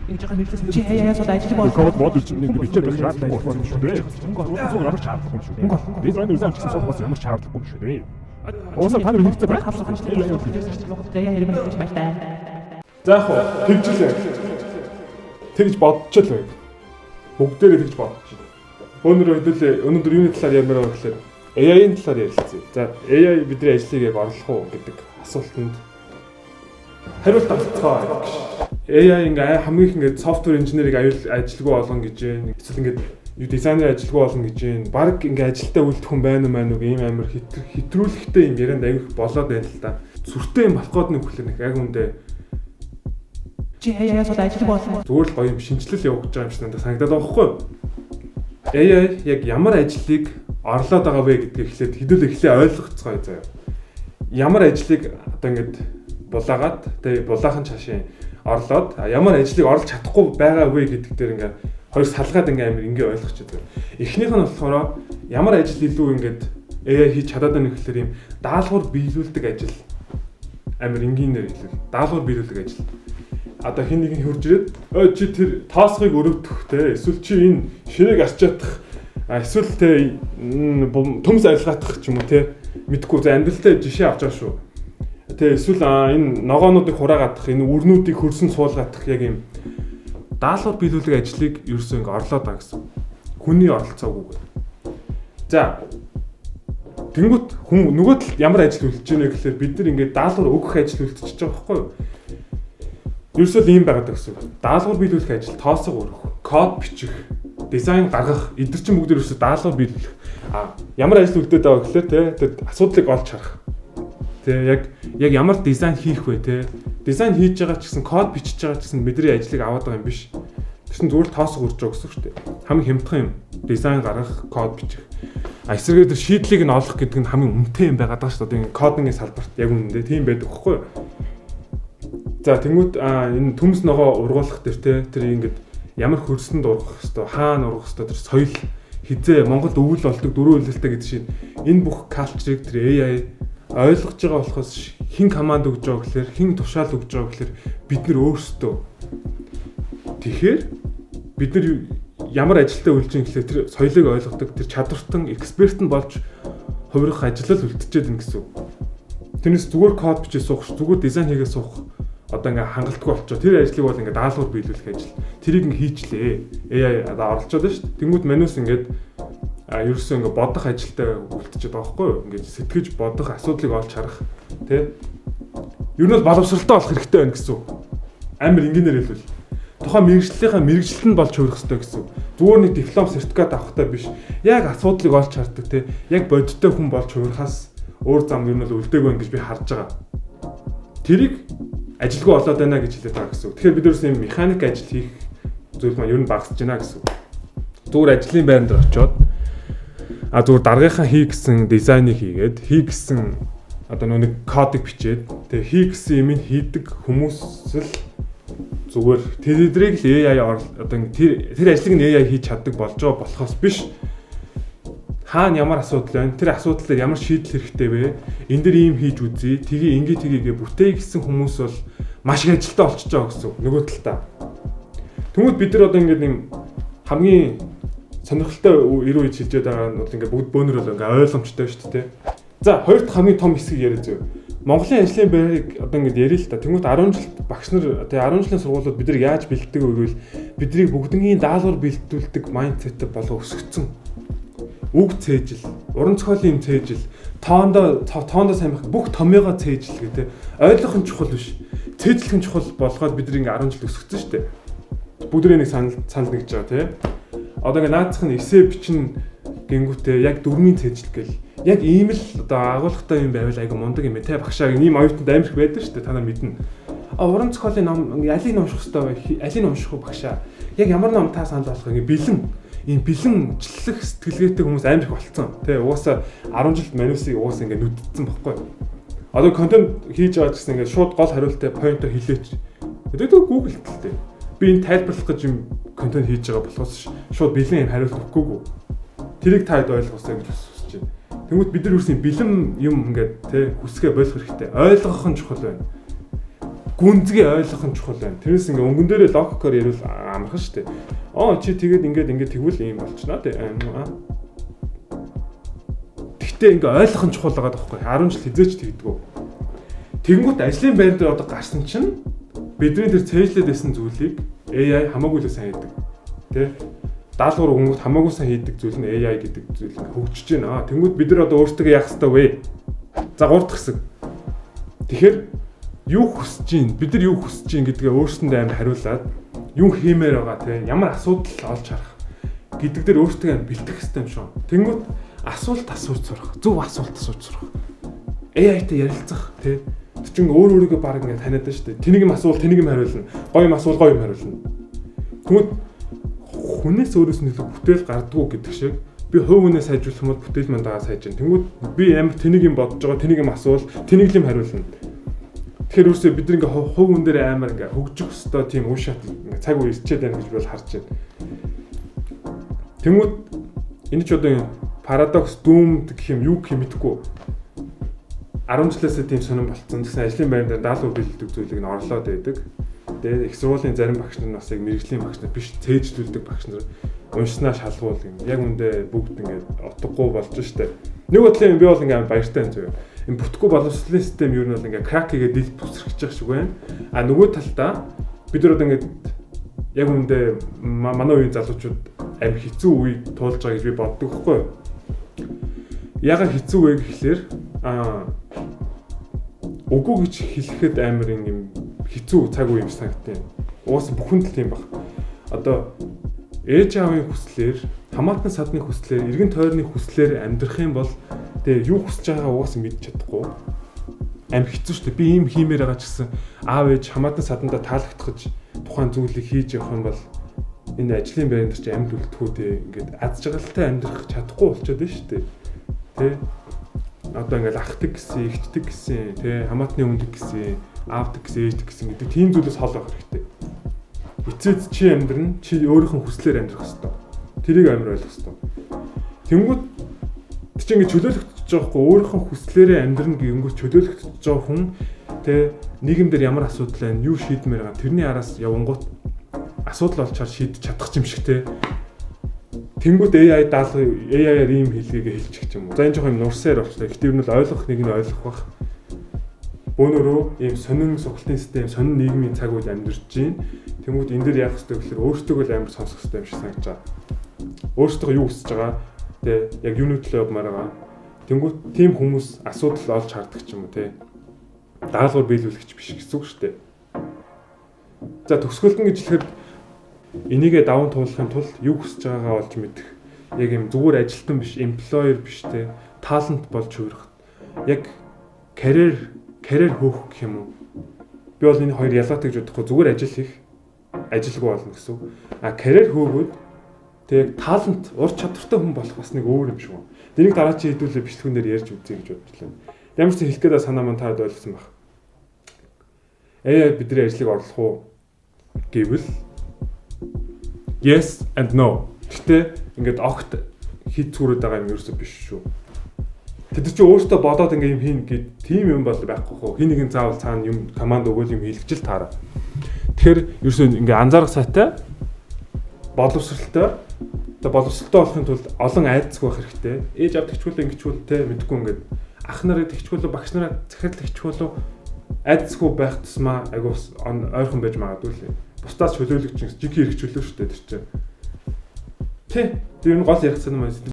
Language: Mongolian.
Чи AI-аас бол ажилгүй Код болно. модуль чинь нэг бичээд байх шаардлагагүй болсон юм шүү дээ. Ямар шаардлагагүй юм шүү дээ. Дизайн дизайн гэсэн суух бас ямар шаардлагагүй юм шүү дээ. Уусаа та нар хэрэгтэй байх. За яг хуу тэгжлээ. Тэгж бодчихл байг. Бүгдээрээ тэгж бодчих. Өнөөдөр хэдүүлээ өнөөдөр юуны талаар ярмаар байгаа гэхээр AI-ийн талаар ярилцъя. За, AI бидний ажлыг яг орлох уу гэдэг асуултанд хариулт олцгоо гэж. AI ингээ хамгийн их ингээ software engineer-ыг аюул ажилгүй болгоно гэж байна. Эсвэл ингээд юу дизайнер ажилгүй болно гэж байна. Бараг ингээ ажилдаа үлдэх хүн байна уу маань уу ийм амар хэтрүүлэхтэй юм ярианд аяг болоод байна л да. Сүртэй юм болох гээд нэг хүлээ нэг яг үндэ Чи AI-аас бол ажилгүй болно. зүгээр л гоё юм шинэчлэл явагдаж байгаа юм шиг надад санагдаад байгаа байхгүй юу? AI яг ямар ажлыг орлоод байгаа вэ гэдгийг эхлээд хэдүүл эхлээ ойлгоцгоё заяа. Ямар ажлыг одоо ингэж булаагаад, тэгээ булаахан чашийн орлоод, ямар ажлыг орлож чадахгүй байгаа вэ гэдэг дээр ингээд хоёр салгаад ингээ амар ингээ ойлгочих заяа. Эхнийх нь болохоор ямар ажил илүү ингээд AI хийж чадаад байна гэхэлэр ийм даалгавар биелүүлдэг ажил, амар энгийнээр хэлбэл даалгавар биелүүлдэг ажил. Одоо хэн нэгэн хурж ирээд ой, чи тэр тоосгыг өрөвдөх те, эсвэл чи энэ ширээг арчаадах, эсвэл те төмс арилгаатах ч юм уу те, мэдгүй, за амьдралтай жишээ авч байгаа шүү. Тэ, эсвэл энэ ногоонуудыг хураагаадах, энэ үрнүүдийг хөрсөн суулгаадах, яг юм даалгавар биелүүлэх ажлыг ерөөсөө ингээ орлоод байгаа гэсэн. Хүний оролцоогүйгээр. За, тэнгүүт хүн нөгөө талд ямар ажил үлдэж байна вэ гэхээр бид нар ингээд даалгавар өгөх ажил үлдчихэж байгаа байхгүй юу? Ерөөсөө л ийм байгаад байгаа гэсэн. Даалгавар биелүүлэх ажил, тоосго өрөх, код бичих, дизайн гаргах, эдгээр чинь бүгд ерөөсөө даалгавар биелүүлэх. А ямар ажил үлдээд байгаа гэхээр те тэр асуудлыг олж харах. Тэ, яг ямар дизайн хийх вэ те? Дизайн хийж байгаа ч гэсэн, код бичиж байгаа ч гэсэн бидний ажлыг аваад байгаа юм биш. Тэгсэн зүгээр л тоосго өрж байгаа гэсэн үг шүү дээ. Хамгийн хямдхан юм. Дизайн гаргах, код бичих. А эсрэгээр тэр шийдлийг нь олох гэдэг нь хамгийн үнэтэй юм байгаад байгаа шүү дээ. Одоо энэ coding ийн салбарт яг үнэндээ тийм байдаг байхгүй юу? За, тэнгүүт энэ төмс ногоо ургуулах тэр те тэр ингээд ямар хөрсөнд ургах хэвээр, хаана ургах хэвээр, тэр соёл, хизээ Монголд өвөл болдог, дөрөв улиралтай гэдэг шиг энэ бүх culture ыг тэр AI ойлгож байгаа болохоос хэн команд өгж байгаа гэхээр, хэн тушаал өгж байгаа гэхээр бид нар өөрсдөө. Тэгэхээр бид нар ямар ажилтаа үлж ин гэхээр тэр соёлыг ойлгодог, тэр чадвартан эксперт нь болж хувирах ажил л үлдчихэд байна гэсэн үг. Тэрнээс зүгээр код бичээ суух, зүгээр дизайн хийгээ суух одоо ингээ хангалтгүй болчихоо. Тэр ажлыг бол ингээ даалгавар биелүүлэх ажил. Тэрийг ингээ хийчлээ. AI одоо оролцоод байна шүү дээ. Тэнгүүд манус ингээд ерөөсөө ингээ бодох ажилтай үлдчихэд байгаа байхгүй юу? Ингээд сэтгэж бодох, асуудлыг олж харах тий. Ер нь бол боловсралтай болох хэрэгтэй байна гэсэн үг. Амар энгийнээр хэлбэл тухайн мэргэжлийнхаа мэргэжилт нь болж хувирах хэрэгтэй гэсэн үг. Зүгээр нэг диплом, сертификат авахтай биш. Яг асуудлыг олж хардаг те. Яг бодиттой хүн болж хувирахаас өөр зам ер нь бол үлдээгүй байна гэж би харж байгаа. Тэрийг ажилгүй болоод байна гэж хэлээд байгаа гэсэн үг. Тэгэхээр бид ерөөсөн юм механик ажил хийх зүйл маань ер нь багасж байна гэсэн үг. Зүгээр ажлын байран дээр очиод зүгээр даргийнхаа хий гэсэн дизайныг хийгээд, хий гэсэн одоо нэг кодыг бичээд, тэгээ хий гэсэн юмыг хийдэг хүмүүс л зүгээр тэр эдрийг л AI одоо тэр ажлыг нь AI хийж чаддаг болж байгаа болохоос биш, хаана ямар асуудал байна, тэр асуудал дээр ямар шийдэл хэрэгтэй вэ, энэ дэр ийм хийж үзье, тгий ингээ тгийгээ бүтээе гэсэн хүмүүс бол маш их ажилтаа болчихж байгаа гэсэн үг нөгөө талдаа. Тэнгүүд бид нар одоо ингээд нэг хамгийн сонирхолтой 90 үе шилжээд байгаа нь бол ингээд бүгд бөөнөр бол ингээд ойлгомжтой шүү дээ. За, хоёр дахь хамгийн том хэсгийг яриа зөө. Монголын ажлын байрыг одоо ингээд ярил л та. Тэнгүүт 10 жилд багш нар тэгээ 10 жилийн сургуулиуд бид нар яаж бэлддэг вэ гэвэл биднийг бүгднгийн даалгавар бэлдүүлдэг mindset тэй болго өсгөцсөн. Үг цээжил, уран зохиолын юм цээжил, тоондоо тоондоо сайн байх, бүх томьёогоо цээжил гэдэг. Ойлгох нь чухал биш. Цээжлэх нь чухал болгоод бид нар ингээд 10 жил өсгөцсөн шүү дээ. Бүгдээ нэг санал санал нэгж байгаа тий. Одоо ингээд наацх нь эсээ бичин гингүүтээ яг дүрмийн цээжил гэл яг ийм л одоо агуулгатай юм байвал айгу мундаг юм те, багшаа ийм оюутанд амар их байдаг шүү дээ, та нар мэднэ. А уран зохиолын ном алийг унших хэвээр вэ? Алийг унших вэ, багшаа? Яг ямар ном та санал болгох, ингэ бэлэн ийм бэлэн члэх сэтгэлгээтэй хүмүүс амар их болцсон. Тэ, угаасаа 10 жилд манусыг угаасаа ингэ нүддсэн бохгүй. Одоо контент хийж байгаа ч гэсэн ингэ шууд гол хариултаа point оо хэлээч. Тэгээд Google л дээ. Би энэ тайлбарлах гэж юм контент хийж байгаа болохоос шууд бэлэн юм хариулт өгөхгүйгүй. Тэрийг та хэд ойлгосоо гэж хүсэж байна. Тэнгүүт бид нар юусэн бэлэн юм ингээд те хүсгээ болох хэрэгтэй. Ойлгох нь чухал байна. Гүнзгий ойлгох нь чухал байна. Тэрнээс ингээ өнгөн дээрээ логикоор ярил амархан шүү дээ. Аа, чи тэгээд ингээд ингээд тэгвэл ийм болчихно тий. Тэгтээ ингээ ойлгох нь чухал байгаа байхгүй. 10 жил хизээч тэгдэггүй. Тэгэнгүүт ажлын байр дээр одоо гарсан чинь бидний тэр цээжлээд байсан зүйлийг AI хамаагүй л сайн хийдэг. Тэ? Даалгавар өгөнгөт хамаагүй сайн хийдэг зүйл нь AI гэдэг зүйл ингээ хөгжиж байна. Тэнгүүд бид нар одоо өөрсдөө яах ёстой вэ? За, гурав дахь хэсэг. Тэгэхээр юу хүсэж чинь, бид нар юу хүсэж чинь гэдгээ өөрсөндөө амар хариулаад, юу хиймээр байгаа те, ямар асуудал олж харах гэдэг дээр өөртөө амар бэлтгэх хэрэгтэй юм шиг. Тэнгүүт асуулт асууж сурах, зөв асуулт асууж сурах. AI-тай ярилцах те. Тэр чинь өөр өөрийгөө баг ингээд таниад байна шүү дээ. Тэнийг юм асуул, тэнийг юм хариулна. Гоё юм асуул, гоё юм хариулна. Тэнгүүт хүнээс өөрөөс нь илүү бүтээл гардгуу гэдэг шиг би хувь хүнээ сайжруулах юм бол бүтээл манд дагаа сайжирна. Тэнгүүд би амар тэнийг юм бодож байгаа, тэнийг юм асуул, тэнийг л юм хариулна. Тэгэхээр өөрсдөө бид нар ингээ хувь хүн дээр амар ингээ хөгжих ёстой тийм үе шат, ингээ цаг үе ирчээд байна гэж би бол харж байна. Тэнгүүд энэ ч одоо юм парадокс doom гэх юм юу гэх юм мэдэхгүй. 10 жилээсээ тийм сонирн болцсон. Тэгсэн ажлын байранд даалгавар биелдэг зүйлийг нь орлоод байдаг. Тэгээд их сургуулийн зарим багш нар бас яг мэргэжлийн багш нар биш, цээжлүүлдэг багш нар уншснаа шалгуул юм. Яг үндэ бүгд ингээд утгагүй болж штэ. Нэг бодлын би бол ингээд баяртай юм зөө. Энэ бүтггүй боловсролын систем юу нь бол ингээд crack хийгээд дил бүсрэх гэж шиг байна. А нөгөө талдаа бид нар одоо ингээд яг үндэ манай үеийн залуучууд амар хэцүү үе туулж байгаа гэж би боддог хгүй юу? Ягаад хэцүү вэ гэхлээр үгүй гэж хэлэхэд амар юм хэцүү цаг үе юм санагдсан. Уус бүхэнд л тийм баг. Одоо ээж аавын хүслээр, хамаатан садны хүслээр, эргэн тойрны хүслээр амьдрах юм бол тэгээ юу хүсэж байгаагаа угаасаа мэдж чадахгүй. Амар хэцүү шүү дээ. Би ийм хиймээр байгаа ч гэсэн аав ээж, хамаатан садандаа таалагдах гэж тухайн зүйлийг хийж явах юм бол энэ ажлын байранд чи амьд үлдэхүү те, ингээд аз жаргалтай амьдрах чадахгүй болчиход байна шүү дээ. Тэ? Одоо ингээд ахдаг гэсэн, эгчдэг гэсэн, тэ, хамаатны хүндэг гэсэн, аавдаг гэсэн, ээждэг гэсэн гэдэг тийм зүйлээс хол байх хэрэгтэй. Эцэд чи амьдрна, чи өөрийнх нь хүслээр амьдрах хэрэгтэй. Тэрийг амар ойлгох хэрэгтэй. Тэнгүүд чи ингээд чөлөөлөгдөж байгаа хгүй, өөрийнх нь хүслээрээ амьдрна гэнгүүт чөлөөлөгдөж байгаа хүн тэ нийгэмдэр ямар асуудал байна, юу шийдмээр байгаа тэрний араас явангуут асуудал олж хар шийдэж чадах юм шиг те. Тэнгүүд AI даалгавар AI-аар ийм хэлгээгээ хэлчих юм уу. За, энэ жоохон юм нурсаар болчихлоо. Гэтэ ер нь бол ойлгох нэг нь ойлгох бах. Бөөнөрөө ийм сонин сургалтын систем, сонин нийгмийн цаг үед амьдарч байна. Тэнгүүд энэ дэр яах ёстой гэхээр өөртөө л амар сонсох ёстой юм шиг санагдаж байгаа. Өөртөө юу хүсэж байгаа, тэ, яг юуны төлөө явмаар байгаа. Тэнгүүд тийм хүмүүс асуудал олж хардаг ч юм уу те. Даалгавар биелүүлэгч биш гэсэн үг шүү дээ. За, төгсгөлд нь гэж хэлэхэд энийгээ даван туулахын тулд юу хүсэж байгаагаа олж мэдэх. Яг юм зүгээр ажилтан биш, employer биш те, талант болж хувирах. Яг карьер хөөх гэх юм уу? Би бол энэ хоёр ялгаатай гэж бодохгүй, зүгээр ажил хийх, ажилгүй болно гэсэн үг. А карьер хөөгөөд тэг яг талант, ур чадвартай хүн болох бас нэг өөр юм шиг байна. Тэнийг дараачийн хэдүүлээ бичлэгэн дээр ярьж үзье гэж бодлоо. Ямар ч хэлэх гээд санаа маань таад ойлгосон баг. AI бидний ажлыг орлох уу гэвэл yes and no. Гэтэ ингээд огт хит зүрээд байгаа юм ерөөсөө биш шүү. Тэд чи өөртөө бодоод ингээ юм хийн гэд тийм юм бол байхгүй хөө. Хин нэгэн заавал цаана юм команд өгөөл юм хийлгэж л таараа. Тэгэхээр ерөөсөө ингээ анзаарах сайтай, боловсралтай. Тэгээ боловсралтай болохын тулд олон айдасгүй байх хэрэгтэй. Ээж авд тэгчгүүлээ ингэчүүл те, мэдгүй ингээд ах нарыг тэгчгүүлээ, багш нараа захирал тэгчгүүлээ, айдасгүй байх тусмаа айгу ойрхон байж магадгүй лээ. Бусдаас чөлөөлөгч жинхэнэ эрх чөлөө шүү дээ тэр чинь. Тэ. Тэр нь гол ярих санаа маань.